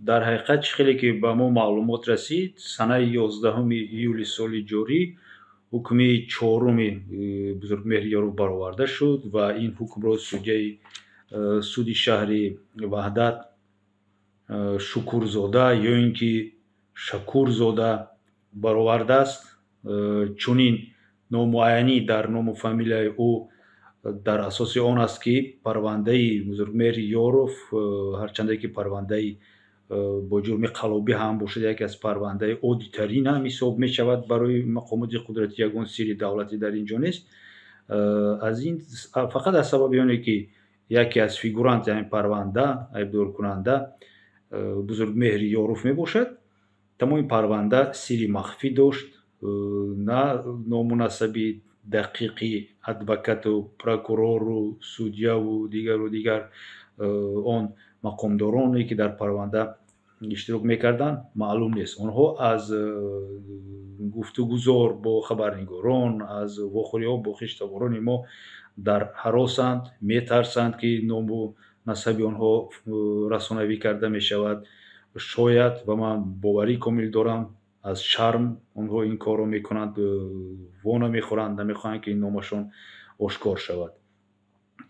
Дар ҳақиқат, чӣ хеле ки ба мо маълумот расид, санаи 11 июли соли ҷорӣ ҳукми чоруми Бузургмеҳри Ёров бароварда шуд ва ин ҳукмро судяи суди шаҳри Ваҳдат Шукурзода ё ин ки Шакурзода баровардааст. Чунин номуайянӣ дар ному фамилияи ӯ дар асоси он аст, ки парвандаи Бузургмеҳри Ёров, ҳарчанде ки парвандаи бо ҷурми қаллобӣ ҳам бошад, яке аз парвандаи оддитарин ҳам ҳисоб мешавад барои мақомоти қудратӣ, ягон сирри давлатӣ дар ин ҷо нест. Аз ин фақат аз сабаби оне ки яке аз фигуранти ҳамин парванда, айбдоркунанда Бузургмеҳри Ёров мебошад, тамоми парванда сирри махфӣ дошт. На ному насаби дақиқи адвокату прокурору судьяву дигару дигар он мақомдороне, ки дар парванда иштирок мекарданд, маълум нест. Онҳо аз гуфтугузор бо хабарнигорон, аз вохӯриҳо бо хештаборони мо дар ҳаросанд, метарсанд, ки ному насаби онҳо расонавӣ карда мешавад. Шояд, ва ман боварии комил дорам, аз шарм онҳо ин корро мекунанд, во намехӯранд, намехоҳанд, ки номашон ошкор шавад.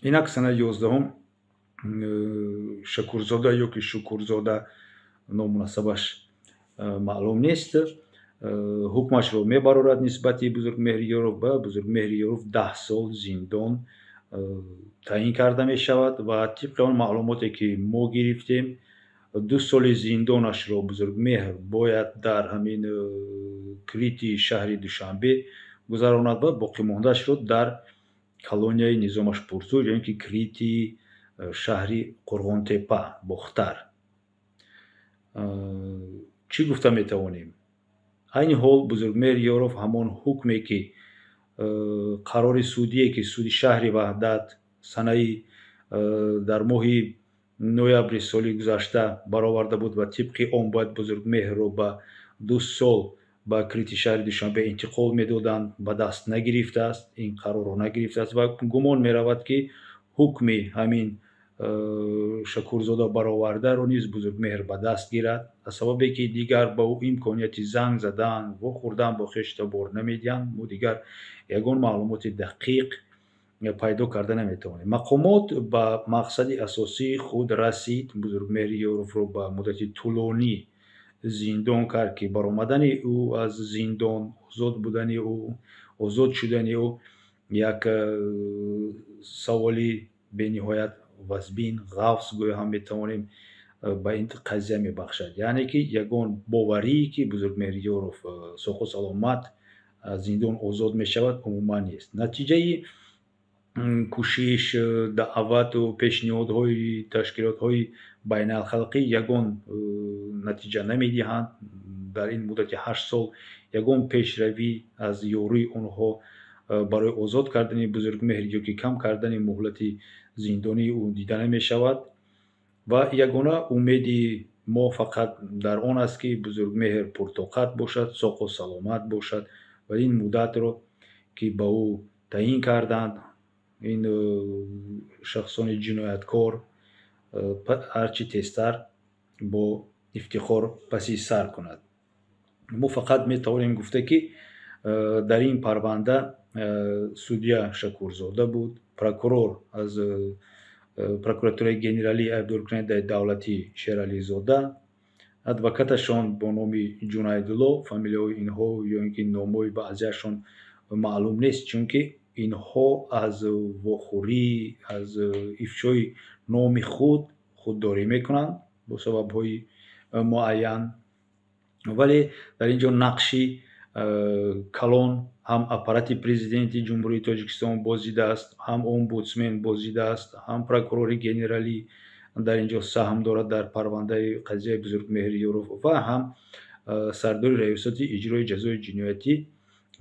Инак, санаи 11-ум Шакурзода ё ки Шукурзода, ному насабаш маълум нест, ҳукмашро мебарорад нисбати Бузургмеҳри Ёров ва Бузургмеҳри Ёров 10 сол зиндон таъин карда мешавад. Ва тибқи он маълумоте, ки мо гирифтем, 2 соли зиндонашро Бузургмеҳр бояд дар ҳамин КРИТи шаҳри Душанбе гузаронад ва боқимондаашро дар колонияи низомаш пурзӯр ё ин ки КРИТи шаҳри Қурғонтеппа, Бохтар. Чӣ гуфта метавонем? Айни ҳол Бузургмеҳр Ёров ҳамон ҳукме, ки қарори судие, ки суди шаҳри Ваҳдат санаи дар моҳи ноябри соли гузашта бароварда буд ва тибқи он бояд Бузургмеҳрро ба 2 сол ба КРИТи шаҳри Душанбе интиқол медоданд, ба даст нагирифтааст, ин қарорро нагирифтааст ва гумон меравад, ки ҳукми ҳамин Шакурзода баровардаро низ Бузургмеҳр ба даст гирад, аз сабабе ки дигар ба ӯ имконияти занг задан, вохӯрдан бо хештабор намедиҳанд. Мо дигар ягон маълумоти дақиқ пайдо карда наметавонем. Мақомот ба мақсади асосии худ расид, Бузургмеҳри Ёровро ба муддати тӯлонӣ зиндон кард, ки баромадани ӯ аз зиндон, озод будани ӯ, озод шудани ӯ як саволи бениҳоят вазбин, ғафз гӯё ҳам метавонем, ба ин қазия мебахшад. Яъне ки ягон боварие, ки Бузургмеҳри Ёров соҳу саломат аз зиндон озод мешавад, умуман нест. Натиҷаи кӯшиш, даъвату пешниҳодҳои ташкилотҳои байналхалқӣ ягон натиҷа намедиҳанд. Дар ин муддати 8 сол ягон пешравӣ аз ёрии онҳо барои озод кардани Бузургмеҳр ё ки кам кардани муҳлати зиндонии ӯ дида намешавад ва ягона умеди мо фақат дар он аст, ки Бузургмеҳр пуртоқат бошад, соқу саломат бошад ва ин муддатро, ки ба ӯ таъин карданд ин шахсони ҷинояткор, ҳарчи тезтар бо ифтихор паси сар кунад. Мо фақат метавонем гуфта, ки дар ин парванда судья Шакурзода буд, прокурор аз прокуратураи генералии айбдоркунандаи давлатӣ Шерализода, адвокаташон бо номи Ҷунайдулло. Фамилияҳои инҳо ё ин ки номҳои баъзеашон маълум нест, чунки инҳо аз вохӯрӣ, аз ифшои номи худ худдорӣ мекунанд бо сабабҳои муайян. Вале дар ин ҷо нақши калон ҳам аппарати президенти Ҷумҳурии Тоҷикистон бозидааст, ҳам омбудсмен бозидааст, ҳам прокурори генералӣ дар ин ҷо саҳм дорад дар парвандаи қазияи Бузургмеҳри Ёров ва ҳам сардори раёсати иҷрои ҷазои ҷиноятӣ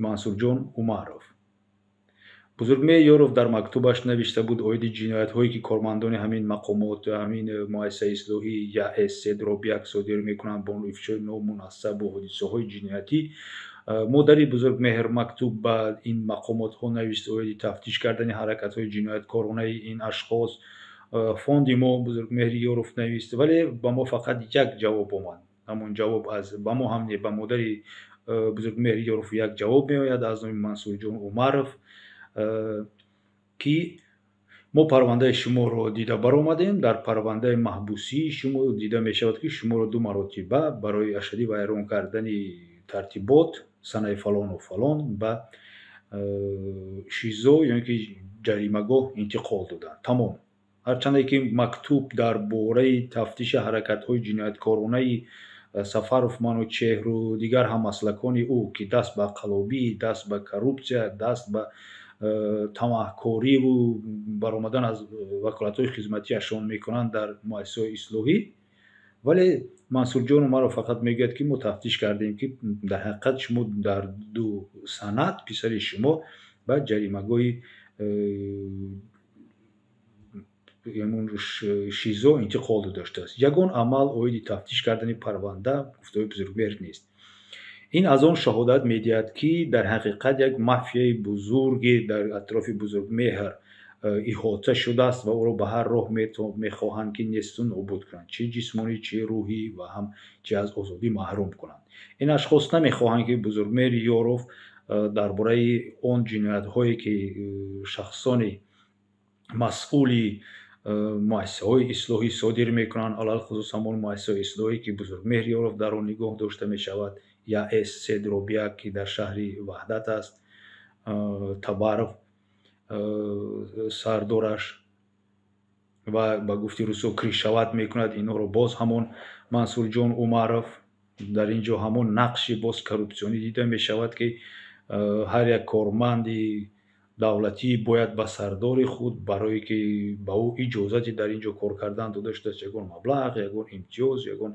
Мансурҷон Умаров. Бузургмеҳр Ёров дар мактубаш навишта буд оиди ҷиноятҳое, ки кормандони ҳамин мақомот, ҳамин муассисаи ислоҳии ЯС 3/1 содир мекунанд бо ифшои ному насабу ҳодисаҳои ҷиноятӣ. Модари Бузургмеҳр мактуб ба ин мақомотҳо навишт оиди тафтиш кардани ҳаракатҳои ҷинояткоронаи ин ашхос. Фонди мо Бузургмеҳри Ёров навист, вале ба мо фақат як ҷавоб омад. Ҳамон ҷавоб аз ба мо ҳам не, ба модари Бузургмеҳри Ёров як ҷавоб меояд аз номи Мансурҷон Умаров, ки мо парвандаи шуморо дида баромадем. Дар парвандаи маҳбусии шумо дида мешавад, ки шуморо ду маротиба барои ашаддӣ вайрон кардани тартибот санаи фалону фалон ба ШИЗО ё ин ки ҷаримагоҳ интиқол доданд. Тамом. Ҳарчанде ки мактуб дар бораи тафтиши ҳаракатҳои ҷинояткоронаи Сафаров Манучеҳру дигар ҳаммаслакони ӯ, ки даст ба қаллобӣ, даст ба коррупсия, даст ба тамаъкориву баромадан аз ваколатҳои хизматиашон мекунанд дар муассисаҳои ислоҳӣ, вале Мансурҷон Умаров фақат мегӯяд, ки мо тафтиш кардем, ки дар ҳақиқат шумо дар ду санад писари шумо ба ҷаримагоҳи ШИЗО интиқол дода шудааст. Ягон амал оиди тафтиш кардани парванда, гуфтаҳои Бузургмеҳр, нест. Ин аз он шаҳодат медиҳад, ки дар ҳақиқат як мафияи бузурге дар атрофи Бузургмеҳр иҳота шудааст ва ӯро ба ҳар роҳ мехоҳанд, ки несту нобуд кунанд, чӣ ҷисмонӣ, чӣ рӯҳӣ ва ҳам чӣ аз озодӣ маҳрум кунанд. Ин ашхос намехоҳанд, ки Бузургмеҳри Ёров дар бораи он ҷиноятҳое, ки шахсони масъули муассисаҳои ислоҳӣ содир мекунанд, алалхусус ҳамон муассисаҳои ислоҳӣ, ки Бузургмеҳр Ёров дар он нигоҳ дошта мешавад, ЯС Седробияк, ки дар шаҳри Ваҳдат аст, Табаров сардораш ва ба гуфти русо крышевать мекунад инҳоро боз ҳамон Мансурҷон Умаров. Дар ин ҷо ҳамон нақши боз коррупсионӣ дида мешавад, ки ҳар як корманди давлатӣ бояд ба сардори худ, барое ки ба ӯ иҷозати дар ин ҷо кор кардан дода шудааст, ягон маблағ, ягон имтиёз, ягон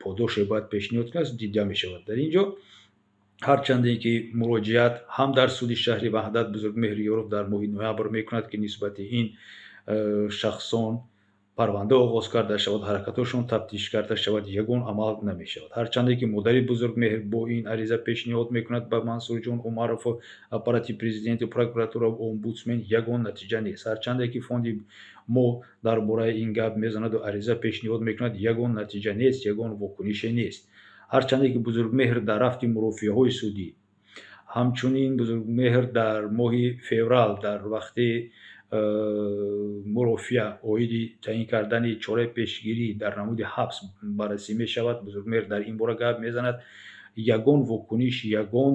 подоше бояд пешниҳод кунад, дида мешавад дар ин ҷо. Ҳарчанде ки муроҷиат ҳам дар суди шаҳри Ваҳдат Бузургмеҳри Ёров дар моҳи ноябр мекунад, ки нисбати ин шахсон парванда оғоз карда шавад, ҳаракатҳошон тафтиш карда шавад, ягон амал намешавад. Ҳарчанде ки модари Бузургмеҳр бо ин ариза пешниҳод мекунад ба Мансурҷон Умаров, аппарати президенту, прокуратура, омбудсмен, ягон натиҷа нест. Ҳарчанде ки фонди мо дар бораи ин гап мезанаду ариза пешниҳод мекунад, ягон натиҷа нест, ягон вокунише нест. Ҳарчанде ки Бузургмеҳр дар рафти мурофиаҳои судӣ, ҳамчунин Бузургмеҳр дар моҳи феврал дар вақти мурофиа оиди таъин кардани чораи пешгирӣ дар намуди ҳабс баррасӣ мешавад, Бузургмеҳр дар ин бора гап мезанад, ягон вокуниш, ягон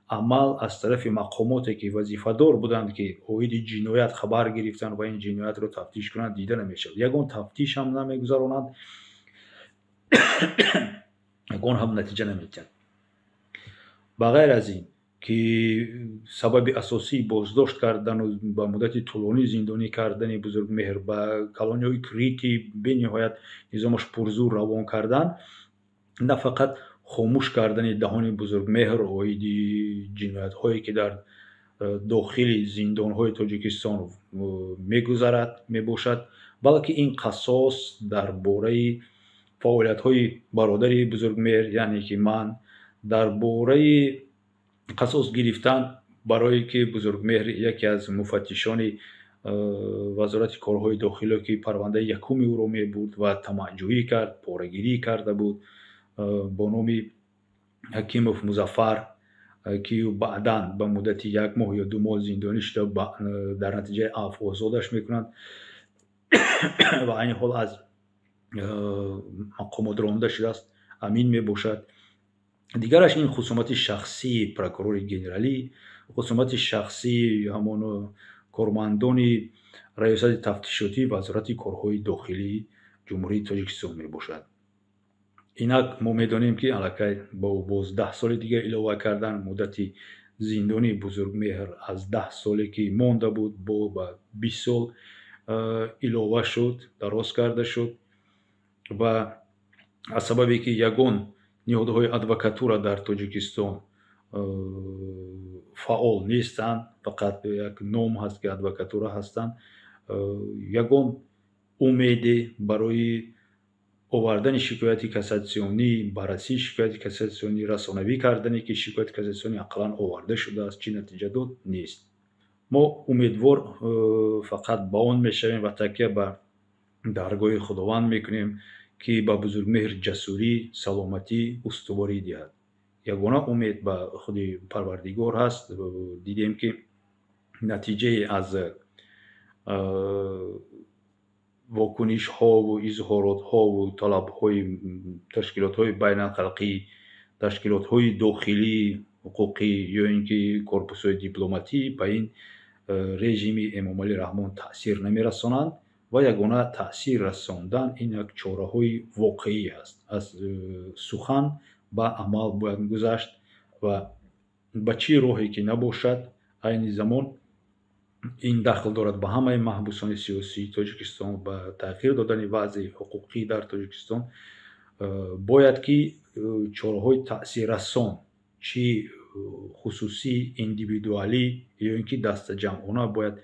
амал аз тарафи мақомоте, ки вазифадор буданд, ки оиди ҷиноят хабар гирифтанд ва ин ҷиноятро тафтиш кунанд, дида намешавад. Ягон тафтиш ҳам намегузаронанд, ягон ҳам натиҷа намедиҳанд. Ба ғайр аз ин, ки сабаби асосии боздошт кардану ба муддати тӯлонӣ зиндонӣ кардани Бузургмеҳр, ба колониҳои крити бениҳоят низомаш пурзур равон кардан, на фақат хомӯш кардани даҳони Бузургмеҳр оиди ҷиноятҳое, ки дар дохили зиндонҳои Тоҷикистон мегузарад мебошад, балки ин қассос дар бораи фаъолиятҳои бародари Бузургмеҳр, яъне ки ман, дар бораи қасос гирифтан, барое ки Бузургмеҳр яке аз муфаттишони Вазорати корҳои дохилиро, ки парвандаи якуми ӯро мебурд ва тамаъҷӯӣ кард, порагирӣ карда буд, бо номи Ҳакимов Музаффар, ки баъдан ба муддати як моҳ ё 2 моҳ зиндонӣ шуда, дар натиҷаи афв озодаш мекунанд ва айни ҳол аз мақомот ронда шудааст, амин мебошад. Дигараш ин хусумати шахсии прокурори генералӣ, хусумати шахсии ҳамон кормандони раёсати тафтишотии Вазорати корҳои дохилии Ҷумҳурии Тоҷикистон мебошад. Инак мо медонем, ки аллакай ба ӯ боз 10 соли дигар илова кардан. Муддати зиндонии Бузургмеҳр аз 10 соле, ки монда буд, бо ба 20 сол илова шуд, дароз карда шуд. Ва аз сабабе ки ягон ниҳодҳои адвокатура дар Тоҷикистон фаъол нестанд, фақат як ном ҳаст, ки адвокатура ҳастанд, ягон умеде барои овардани шикояти кассатсионӣ, баррасии шикояти кассатсионӣ, расонавӣ кардане, ки шикояти кассатсионӣ ақаллан оварда шудааст, чӣ натиҷа дод, нест. Мо умедвор фақат ба он мешавем ва такя ба Даргоҳи Худованд мекунем, ки ба Бузургмеҳр ҷасурӣ, саломатӣ, устуворӣ диҳад. Ягона умед ба худи Парвардигор ҳаст. Дидем, ки натиҷае аз вокунишҳову изҳоротҳову талабҳои ташкилотҳои байналхалқӣ, ташкилотҳои дохилии ҳуқуқӣ ё ин ки корпусҳои дипломатӣ ба ин режими Эмомалӣ Раҳмон таъсир намерасонанд ва ягона таъсир расондан ин як чораҳои воқеӣ аст. Аз сухан ба амал бояд гузашт ва ба чӣ роҳе ки набошад, айни замон ин дахл дорад ба ҳамаи маҳбусони сиёсии Тоҷикистон, ба тағйир додани вазъи ҳуқуқӣ дар Тоҷикистон. Бояд ки чораҳои таъсиррасон, чӣ хусусӣ, индивидуалӣ ё ин ки дастаҷамъона, бояд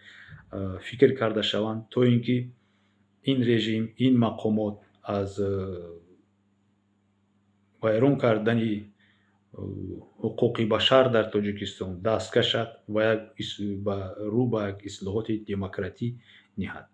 фикр карда шаванд, то ин ки ин режим, ин мақомот аз вайрон кардани ҳуқуқи башар дар Тоҷикистон даст кашад ва рӯ ба як ислоҳоти демократӣ ниҳад.